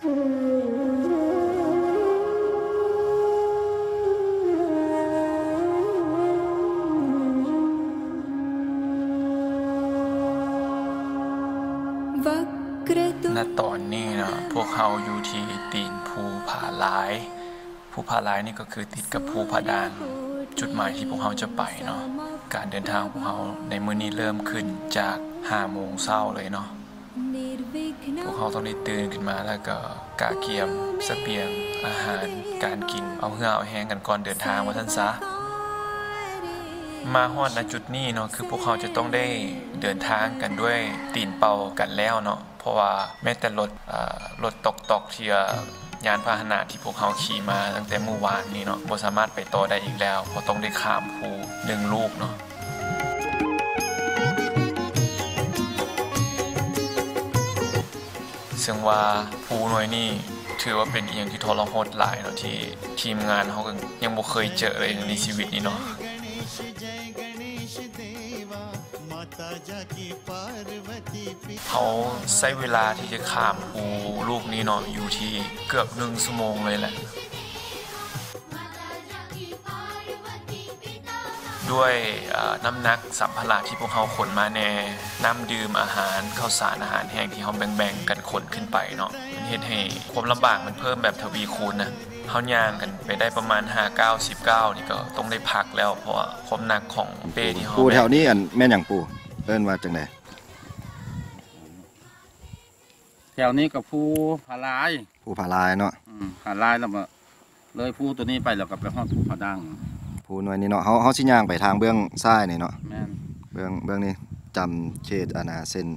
ນະຕອນນີ້ເນາະ ພວກເຮົາຢູ່ທີ່ຕີນພູຜາລາຍ. ພູຜາລາຍນີ້ກໍຄືຕິດກັບພູຜາດ່າງ ຈຸດໝາຍທີ່ພວກເຮົາຈະໄປເນາະ. ການເດີນທາງຂອງເຮົາໃນມື້ນີ້ເລີ່ມຂຶ້ນຈາກຫ້າໂມງເຊົ້າເລີຍເນາະ. ພວກເຮົາຕ້ອງໄດ້ຕື່ນຂຶ້ນມາ ແລ້ວກໍກະກຽມສະບຽງອາຫານການກິນ ເອົາເຫື່ອເອົາແຮງກັນກ່ອນເດີນທາງວ່າຊັ້ນຊະ. ມາຮອດ ນະ ຈຸດນີ້ເນາະ ຄືພວກເຮົາຈະຕ້ອງໄດ້ເດີນທາງກັນດ້ວຍຕີນເປົ່າກັນແລ້ວເນາະ. ເພາະວ່າແມ້ແຕ່ລົດ ເອີ ລົດຕອກໆ ທີ່ວ່າຍານພາຫະນະທີ່ພວກເຮົາຂີ່ມາຕັ້ງແຕ່ມື້ວານນີ້ເນາະ ບໍ່ສາມາດໄປຕໍ່ໄດ້ອີກແລ້ວ ເພາະຕ້ອງໄດ້ຂ້າມພູໜຶ່ງລູກເນາະ. ເຊິ່ງວ່າພູໜ່ວຍນີ້ຖືວ່າເປັນອີ່ຫຍັງທີ່ທໍລະຫົດຫຼາຍເນາະ ທີ່ທີມງານເຮົາກໍຍັງບໍ່ເຄີຍເຈີເລີຍໃນຊີວິດນີ້ເນາະ. ເຮົາໃຊ້ເວລາທີ່ຈະຂ້າມພູລູກນີ້ເນາະ ຢູ່ທີ່ເກືອບໜຶ່ງຊົ່ວໂມງເລີຍແຫຼະ. ດ້ວຍ ເອີ ນ້ຳໜັກສຳພາລະທີ່ພວກເຮົາຂົນມາແດ່ ນ້ຳດື່ມ ອາຫານ ເຂົ້າສານ ອາຫານແຫ້ງທີ່ເຮົາແບ່ງໆ ກັນຂົນຂຶ້ນໄປເນາະ ມັນເຮັດໃຫ້ຄວາມລຳບາກມັນເພີ່ມແບບທະວີຄູນນະ. ເຮົາຍ່າງກັນໄປໄດ້ປະມານຫ້າກ້າວ ສິບກ້າວນີ້ກໍຕ້ອງໄດ້ພັກແລ້ວ ເພາະວ່າຄວາມໜັກຂອງເປ້ທີ່ເຮົາ ປູ່ແບກ ແຖວນີ້ ອັນ ແມ່ນຫຍັງປູ່? ເອີ້ນວ່າຈັ່ງໃດ? ແຖວນີ້ກໍພູຜາລາຍ. ພູຜາລາຍເນາະ. ອືມ ຜາລາຍ ແລ້ວກໍເລີຍພູໂຕນີ້ໄປ ແລ້ວກໍໄປຮອດພູຜາດ່າງ. ພູໜ່ວຍນີ້ເນາະ ເຮົາ ເຮົາຊິຍ່າງໄປທາງເບື້ອງຊ້າຍນີ້ເນາະ. ແມ່ນ. ເບື້ອງ ເບື້ອງນີ້ຈຳເຂດ ອັນນ່າ ເສັ້ນ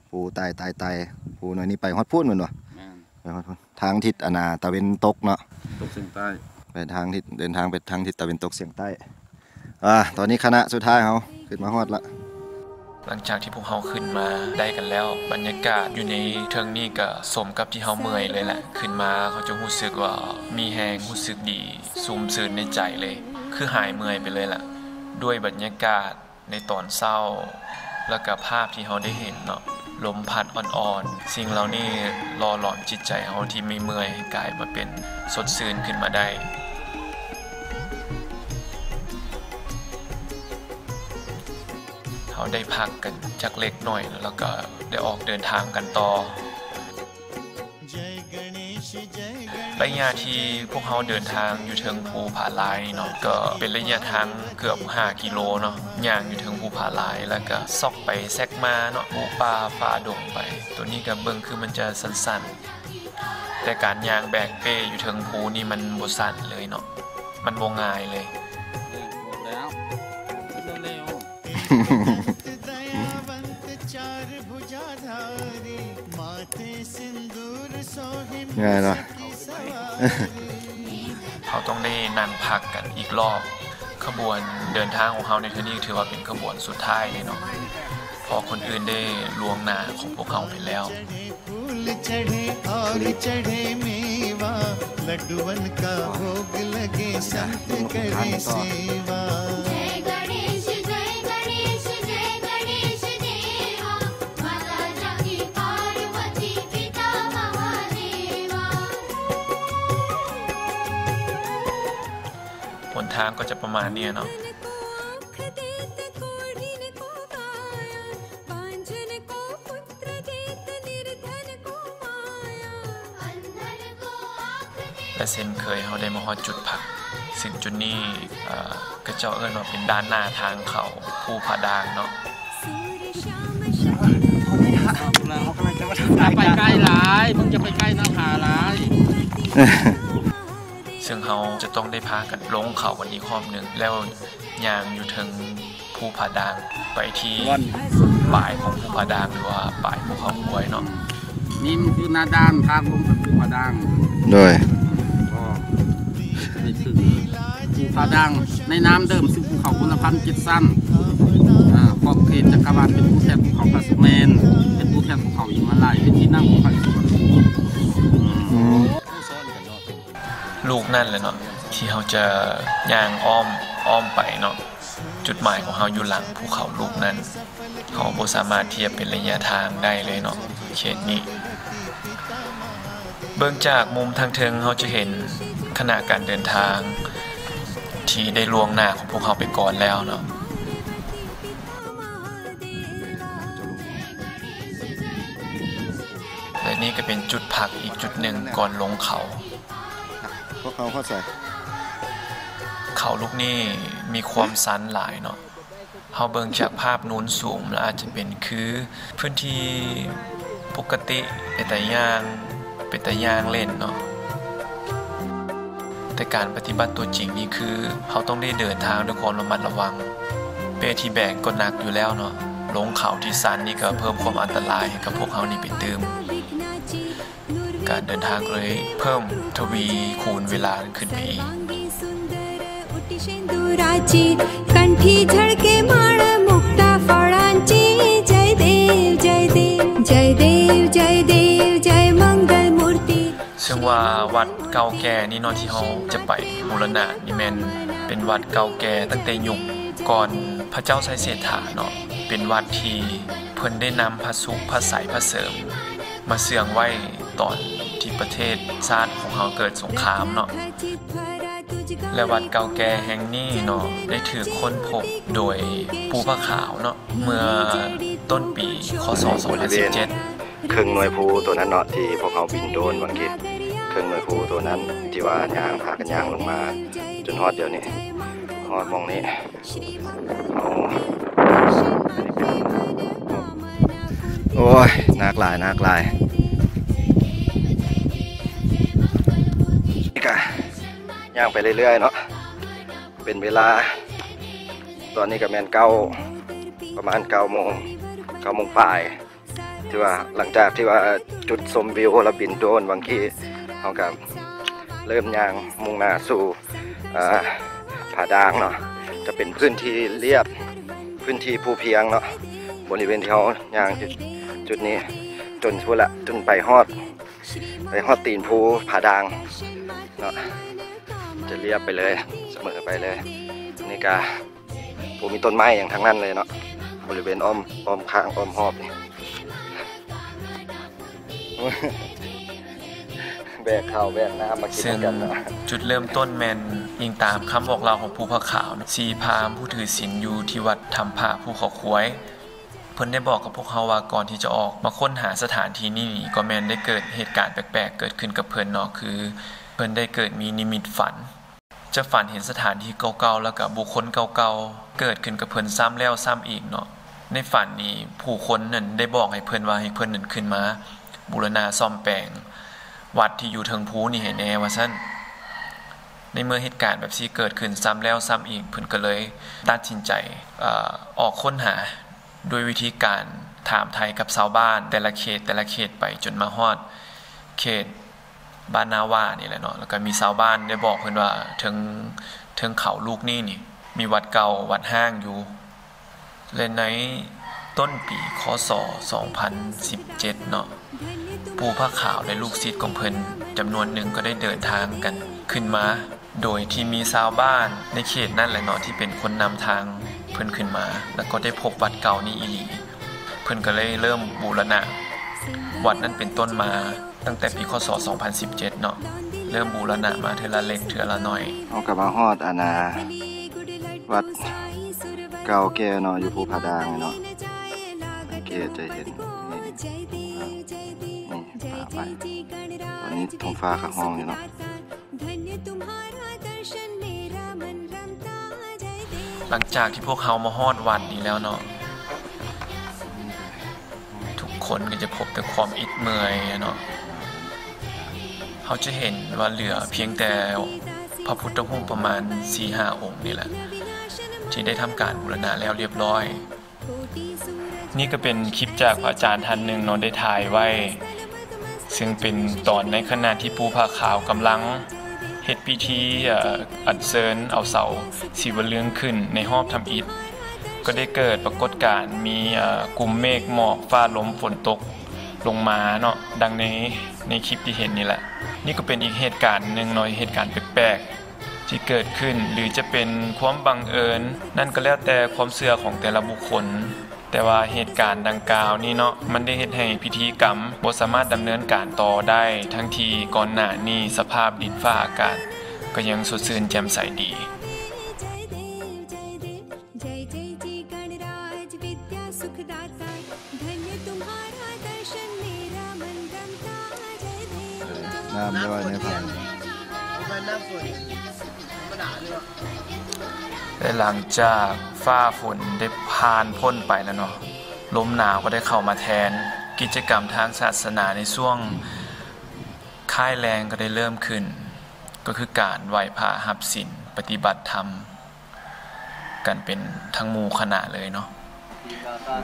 ພູໄຕ່ ໄຕ່ ໄຕ່ ພູໜ່ວຍນີ້ໄປຮອດພຸ້ນແມ່ນບໍ່? ແມ່ນ. ໄປຮອດພຸ້ນ ທາງທິດ ອັນນ່າ ຕາເວັນຕົກເນາະ ຕົກສຽງໃຕ້ ໄປທາງທິດ ເດີນທາງໄປທາງທິດຕາເວັນຕົກສຽງໃຕ້. ອາ ຕອນນີ້ຄະນະສຸດທ້າຍເຮົາຂຶ້ນມາຮອດລະ. ຫຼັງຈາກທີ່ພວກເຮົາຂຶ້ນມາໄດ້ກັນແລ້ວ ບັນຍາກາດຢູ່ໃນເທິງນີ້ກໍສົມກັບທີ່ເຮົາເມື່ອຍເລີຍແຫຼະ. ຂຶ້ນມາເຮົາຈະຮູ້ສຶກວ່າມີແຮງ ຮູ້ສຶກດີ ຊຸ່ມຊື່ນໃນໃຈເລີຍ ຄືຫາຍເມື່ອຍໄປເລີຍລະ ດ້ວຍບັນຍາກາດ ໃນຕອນເຊົ້າ ແລ້ວກະພາບທີ່ເຮົາໄດ້ເຫັນເນາະ ລົມພັດອ່ອນໆ ສິ່ງເຫຼົ່ານີ້ຫຼໍ່ຫຼອມຈິດໃຈເຮົາທີ່ມີເມື່ອຍໃຫ້ກາຍມາເປັນສົດຊື່ນຂຶ້ນມາໄດ້. ເຮົາໄດ້ພັກກັນຈັກເລັກໜ້ອຍ ແລ້ວກະໄດ້ອອກເດີນທາງກັນຕໍ່. ໄລຍະທີ່ພວກເຮົາເດີນທາງຢູ່ເທິງພູຜາລາຍນີ້ເນາະ ກໍເປັນໄລຍະທາງເກືອບຫ້າກິໂລເນາະ ຍ່າງຢູ່ເທິງພູຜາລາຍ ແລ້ວກໍຊອກໄປແຊກມາເນາະ ບຸປ່າຝ່າດົງໄປ. ໂຕນີ້ກໍເບິ່ງຄືມັນຈະສັ່ນໆ ແຕ່ການຍ່າງແບກເປ້ຢູ່ເທິງພູນີ້ມັນບໍ່ສັ່ນເລີຍເນາະ ມັນບໍ່ງ່າຍເລີຍ. ງ່າຍເນາະ. ເຮົາຕ້ອງໄດ້ນັ່ງພັກກັນອີກລອບ. ຂະບວນເດີນທາງຂອງເຮົາໃນເທື່ອນີ້ຖືວ່າເປັນຂະບວນສຸດທ້າຍເລີຍເນາະ ເພາະຄົນອື່ນໄດ້ລ່ວງໜ້າຂອງພວກເຮົາໄປແລ້ວ. ຫົນທາງກໍຈະປະມານນີ້ເນາະ. ແລະເຊັ່ນເຄີຍ ເຮົາໄດ້ມາຮອດຈຸດພັກ ຊຶ່ງຈຸດນີ້ ເອີ ເຂົາເຈົ້າເອີ້ນວ່າເປັນດ້ານໜ້າທາງເຂົ້າພູຜາດ່າງເນາະ. ຢ່າໄປໃກ້ຫຼາຍ ມຶງຈະໄປໃກ້ໜ້າຜາຫຼາຍ. ເຊິ່ງເຮົາຈະຕ້ອງໄດ້ພາກັນລົງເຂົາກັນອີກຮອບໜຶ່ງ ແລ້ວຍ່າງຢູ່ເທິງພູຜາດ່າງ ໄປທີ່ປາຍຂອງພູຜາດ່າງ ຫຼືວ່າປາຍພູເຂົາຄວາຍເນາະ. ນີ້ມັນຄືໜ້າດ່ານທາງລົງໄປພູຜາດ່າງ. ໂດຍ. ກໍໄດ້ເຖິງພູຜາດ່າງ ໃນນາມເດີມຊື່ພູເຂົາຄຸນນະພັນເຈັດຊັ້ນ. ອາ ຂອບເຂດຈັກກະວານເປັນຜູ້ແທນພູເຂົາພະສຸເມນ ເປັນຜູ້ແທນພູເຂົາຫິມາໄລ ເປັນທີ່ນັ່ງຂອງພະອິດສະວະ. ອືມ. ລູກນັ້ນແຫຼະເນາະ ທີ່ເຮົາຈະຍ່າງອ້ອມ ອ້ອມໄປເນາະ. ຈຸດໝາຍຂອງເຮົາຢູ່ຫຼັງພູເຂົາລູກນັ້ນ ເຮົາບໍ່ສາມາດທຽບເປັນໄລຍະທາງໄດ້ເລີຍເນາະ ເຂດນີ້. ເບິ່ງຈາກມຸມທາງເທິງ ເຮົາຈະເຫັນຂະນະການເດີນທາງທີ່ໄດ້ລ່ວງໜ້າຂອງພວກເຮົາໄປກ່ອນແລ້ວເນາະ. ແລະ ນີ້ກໍເປັນຈຸດພັກອີກຈຸດໜຶ່ງກ່ອນລົງເຂົາ. ພວກເຮົາຮອດໃສ? ເຂົາລູກນີ້ມີຄວາມຊັນຫຼາຍເນາະ. ເຮົາເບິ່ງຈາກພາບໂນ້ນສູງ ແລ້ວອາດຈະເປັນຄືພື້ນທີ່ປົກກະຕິ ເປັນຕາຍ່າງ ເປັນຕາຍ່າງເຫຼັ້ນເນາະ. ແຕ່ການປະຕິບັດຕົວຈິງນີ້ຄື ເຮົາຕ້ອງໄດ້ເດີນທາງດ້ວຍຄວາມລະມັດລະວັງ. ເປ້ທີ່ແບກກໍໜັກຢູ່ແລ້ວເນາະ, ລົງເຂົາທີ່ຊັນນີ້ກໍເພີ່ມຄວາມອັນຕະລາຍໃຫ້ກັບພວກເຮົານີ້ໄປຕື່ມ. ການເດີນທາງກໍເລີຍເພີ່ມທະວີຄູນເວລາຂຶ້ນໄປອີກ. कंठी झळके माळ मुक्ता फळांची. जय देव जय देव जय देव जय देव जय मंगल मूर्ती. ເຊິ່ງວ່າວັດເກົ່າແກ່ນີ້ເນາະ ທີ່ເຮົາຈະໄປບູລະນະນີ້ ແມ່ນເປັນວັດເກົ່າແກ່ຕັ້ງແຕ່ຍຸກກ່ອນພະເຈົ້າໄຊເສດຖາເນາະ. ເປັນວັດທີ່ເພິ່ນໄດ້ນຳພະສຸ ພະໄຊ ພະເສີມ ມາເຊື່ອງໄວ້ຕອນທີ່ປະເທດຊາດຂອງເຮົາເກີດສົງຄາມເນາະ. ແລະ ວັດເກົ່າແກ່ແຫ່ງນີ້ເນາະ ໄດ້ຖືກຄົ້ນພົບໂດຍປູ່ຜາຂາວເນາະ ເມື່ອຕົ້ນປີ ຄ.ສ. ສອງພັນສິບເຈັດ. ເຄິ່ງໜ່ວຍພູໂຕນັ້ນເນາະ ທີ່ພວກເຮົາບິນໂດຣນບາງທີ, ເຄິ່ງໜ່ວຍພູໂຕນັ້ນ ທີ່ວ່າຍ່າງ ພາກັນຍ່າງລົງມາຈົນຮອດດຽວນີ້ ຮອດໝ່ອງນີ້. ໂອ້ຍ ໜັກຫຼາຍ ໜັກຫຼາຍ. ນີ້ກະຍ່າງໄປເລື້ອຍໆເນາະ. ເປັນເວລາ ຕອນນີ້ກະແມ່ນເກົ້າ ປະມານເກົ້າໂມງ ເກົ້າໂມງປາຍ. ຖືວ່າຫຼັງຈາກທີ່ວ່າຈຸດຊົມວິວ ແລ້ວບິນໂດຣນບາງທີ ເຮົາກະເລີ່ມຍ່າງມຸ່ງໜ້າສູ່ ເອີ ຜາດ່າງເນາະ. ຈະເປັນພື້ນທີ່ລຽບ ພື້ນທີ່ພູພຽງເນາະ. ບໍລິເວນທີ່ເຮົາຍ່າງຈຸດນີ້ ຈົນພຸ້ນລະ ຈົນໄປຮອດ ໄປຮອດຕີນພູຜາດ່າງເນາະ. ຈະລຽບໄປເລີຍ ສະເໝີໄປເລີຍ. ນີ້ກະ ບໍ່ມີຕົ້ນໄມ້ຫຍັງທັງນັ້ນເລີຍເນາະ ບໍລິເວນອ້ອມ ອ້ອມຂ້າງ ອ້ອມຮອບນີ້. ແບກເຂົ້າແບກນ້ຳມາກິນນຳກັນເນາະ. ເຊິ່ງຈຸດເລີ່ມຕົ້ນແມ່ນອີງຕາມຄຳບອກເລົ່າຂອງປູ່ຜາຂາວເນາະ ຊີພາມຜູ້ຖືສິນຢູ່ທີ່ວັດຖ້ຳພະພູເຂົາຄວາຍ. ເພິ່ນໄດ້ບອກກັບພວກເຮົາວ່າ ກ່ອນທີ່ຈະອອກມາຄົ້ນຫາສະຖານທີ່ນີ້ນີ້ ກໍແມ່ນໄດ້ເກີດເຫດການແປກໆເກີດຂຶ້ນກັບເພິ່ນເນາະ ຄືເພິ່ນໄດ້ເກີດມີນິມິດຝັນ. ຈະຝັນເຫັນສະຖານທີ່ເກົ່າໆ ແລ້ວກະບຸກຄົນເກົ່າໆ ເກີດຂຶ້ນກັບເພິ່ນຊ້ຳແລ້ວຊ້ຳອີກເນາະ. ໃນຝັນນີ້ ຜູ້ຄົນນັ້ນໄດ້ບອກໃຫ້ເພິ່ນວ່າ ໃຫ້ເພິ່ນນັ້ນຂຶ້ນມາບູລະນະສ້ອມແປງວັດທີ່ຢູ່ເທິງພູນີ້ໃຫ້ແດ່ວ່າຊັ້ນ. ໃນເມື່ອເຫດການແບບຊີ້ເກີດຂຶ້ນຊ້ຳແລ້ວຊ້ຳອີກ ເພິ່ນກໍເລີຍຕັດສິນໃຈ ເອີ ອອກຄົ້ນຫາ ດ້ວຍວິທີການຖາມໄຖ່ກັບຊາວບ້ານແຕ່ລະເຂດ ແຕ່ລະເຂດໄປ ຈົນມາຮອດເຂດ ບ້ານນາຫວ້ານີ້ແຫຼະເນາະ. ແລ້ວກໍມີຊາວບ້ານໄດ້ບອກເພິ່ນວ່າ ເທິງ ເທິງເຂົາລູກນີ້ນີ້ ມີວັດເກົ່າວັດຮ້າງຢູ່. ແລະ ໃນຕົ້ນປີ ຄ.ສ. ສອງພັນສິບເຈັດເນາະ ປູ່ຜາຂາວ ແລະ ລູກສິດຂອງເພິ່ນຈຳນວນໜຶ່ງ ກໍໄດ້ເດີນທາງກັນຂຶ້ນມາ ໂດຍທີ່ມີຊາວບ້ານໃນເຂດນັ້ນແຫຼະເນາະ ທີ່ເປັນຄົນນຳທາງເພິ່ນຂຶ້ນມາ ແລ້ວກໍໄດ້ພົບວັດເກົ່ານີ້ອີ່ຫຼີ. ເພິ່ນກໍເລີຍເລີ່ມບູລະນະວັດນັ້ນເປັນຕົ້ນມາ ຕັ້ງແຕ່ປີ ຄ.ສ. ສອງພັນສິບເຈັດເນາະ ເລີ່ມບູລະນະມາເທື່ອລະເລັກເທື່ອລະໜ້ອຍ. ເຮົາກໍມາຮອດ ອັນນ່າ ວັດເກົ່າແກ່ເນາະ ຢູ່ພູຜາດ່າງເນາະ. ສັງເກດຈະເຫັນ ນີ້ ນີ້ ປ່າໄມ້ ຕອນນີ້ທ້ອງຟ້າຄະຮອງຢູ່ເນາະ. ຫຼັງຈາກທີ່ພວກເຮົາມາຮອດວັດນີ້ແລ້ວເນາະ ທຸກຄົນກໍຈະພົບແຕ່ຄວາມອິດເມື່ອຍເນາະ. ເຮົາຈະເຫັນວ່າເຫຼືອພຽງແຕ່ພະພຸດທະຮູບປະມານສີ່ຫ້າອົງນີ້ແຫຼະ ທີ່ໄດ້ທຳການບູລະນະແລ້ວລຽບລ້ອຍ. ນີ້ກໍເປັນຄລິບຈາກພະອາຈານທ່ານໜຶ່ງເນາະ ໄດ້ຖ່າຍໄວ້ ເຊິ່ງເປັນຕອນໃນຂະນະທີ່ປູ່ຜາຂາວກຳລັງເຮັດພິທີ ເອີ ອັນເຊີນເອົາເສົາສີວະເລືອງຂຶ້ນໃນຮອບທຳອິດ ກໍໄດ້ເກີດປາກົດການມີ ເອີ ກຸ່ມເມກໝອກຟ້າລົມຝົນຕົກລົງມາເນາະ ດັ່ງໃນ ໃນຄລິບທີ່ເຫັນນີ້ແຫຼະ. ນີ້ກໍເປັນອີກເຫດການໜຶ່ງເນາະ ເຫດການແປກໆ ທີ່ເກີດຂຶ້ນ ຫຼື ຈະເປັນຄວາມບັງເອີນ ນັ້ນກໍແລ້ວແຕ່ຄວາມເຊື່ອຂອງແຕ່ລະບຸກຄົນ. ແຕ່ວ່າເຫດການດັ່ງກ່າວນີ້ເນາະ ມັນໄດ້ເຮັດໃຫ້ພິທີກຳບໍ່ສາມາດດຳເນີນການຕໍ່ໄດ້ ທັງທີ່ກ່ອນໜ້ານີ້ສະພາບດິນຟ້າອາກາດກໍຍັງສົດຊື່ນແຈ່ມໃສດີ. ນ້ຳໄດ້ວ່າໃນພາຍ ແລະ ຫຼັງຈາກຟ້າຝົນໄດ້ຜ່ານພົ້ນໄປແລ້ວເນາະ ລົມໜາວກໍໄດ້ເຂົ້າມາແທນ ກິດຈະກຳທາງສາສະໜາໃນຊ່ວງຄ້າຍແລງກໍໄດ້ເລີ່ມຂຶ້ນ ກໍຄືການໄຫວ້ພະຮັບສິນ ປະຕິບັດທຳ ກັນເປັນທັງໝູ່ຄະນະເລີຍເນາະ.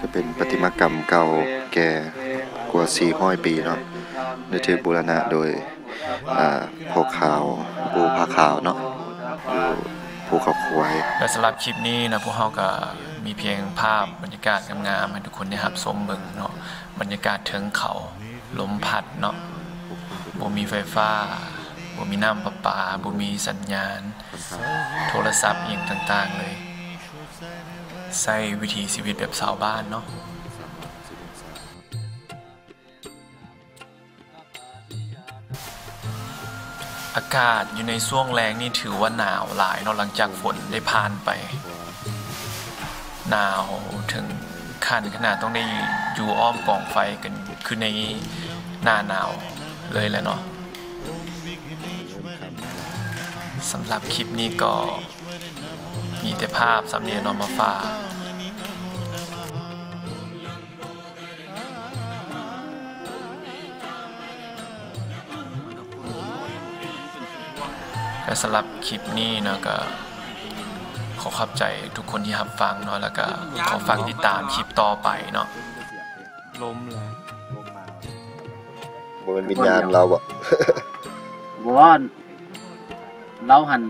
ກໍເປັນປະຕິມາກຳເກົ່າແກ່ກວ່າສີ່ຮ້ອຍປີເນາະ ໄດ້ຖືກບູລະນະໂດຍ ອາ ພໍ່ຂາວ ປູ່ຜ້າຂາວເນາະ ຢູ່ພູເຂົາຄວາຍ. ແລະ ສຳລັບຄລິບນີ້ນະ ພວກເຮົາກໍມີພຽງພາບບັນຍາກາດງາມໆ ໃຫ້ທຸກຄົນໄດ້ຮັບຊົມເບິ່ງເນາະ ບັນຍາກາດເທິງເຂົາ ລົມພັດເນາະ ບໍ່ມີໄຟຟ້າ ບໍ່ມີນ້ຳປະປາ ບໍ່ມີສັນຍານໂທລະສັບອີ່ຫຍັງຕ່າງໆເລີຍ ໃຊ້ວິຖີຊີວິດແບບຊາວບ້ານເນາະ. ອາກາດຢູ່ໃນຊ່ວງແລງນີ້ຖືວ່າໜາວຫຼາຍເນາະ ຫຼັງຈາກຝົນໄດ້ຜ່ານໄປ ໜາວເຖິງຂັ້ນຂະໜາດຕ້ອງໄດ້ຢູ່ອ້ອມກອງໄຟກັນ ຄືໃນໜ້າໜາວເລີຍແຫຼະເນາະ. ສຳລັບຄລິບນີ້ກໍມີແຕ່ພາບສ່ຳນີ້ເນາະມາຝາກ. ແລະ ສຳລັບຄລິບນີ້ເນາະ ກໍຂໍຂອບໃຈທຸກຄົນທີ່ຮັບຟັງເນາະ ແລ້ວກໍຂໍຝາກຕິດຕາມຄລິບຕໍ່ໄປເນາະ. ລົມແລ້ວ ບໍ່ແມ່ນວິນຍານລາວບໍ? ບໍ່. ລາວຫັ້ນ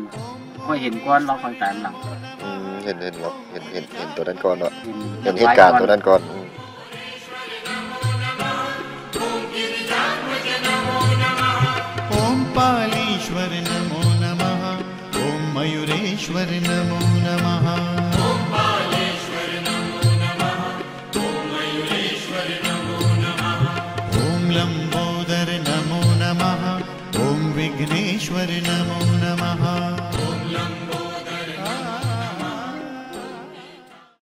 ຂ້ອຍເຫັນກ່ອນ ລາວຄ່ອຍຕາມຫຼັງ. ອືມ ເຫັນ ເຫັນເນາະ ເຫັນ ເຫັນ ເຫັນໂຕນັ້ນກ່ອນເນາະ ເຫັນ ເຫັນເຫດການໂຕນັ້ນກ່ອນ. ອືມ ॐ पालीश्वर नमो नमः, ॐ मयूरेश्वर नमो नमः.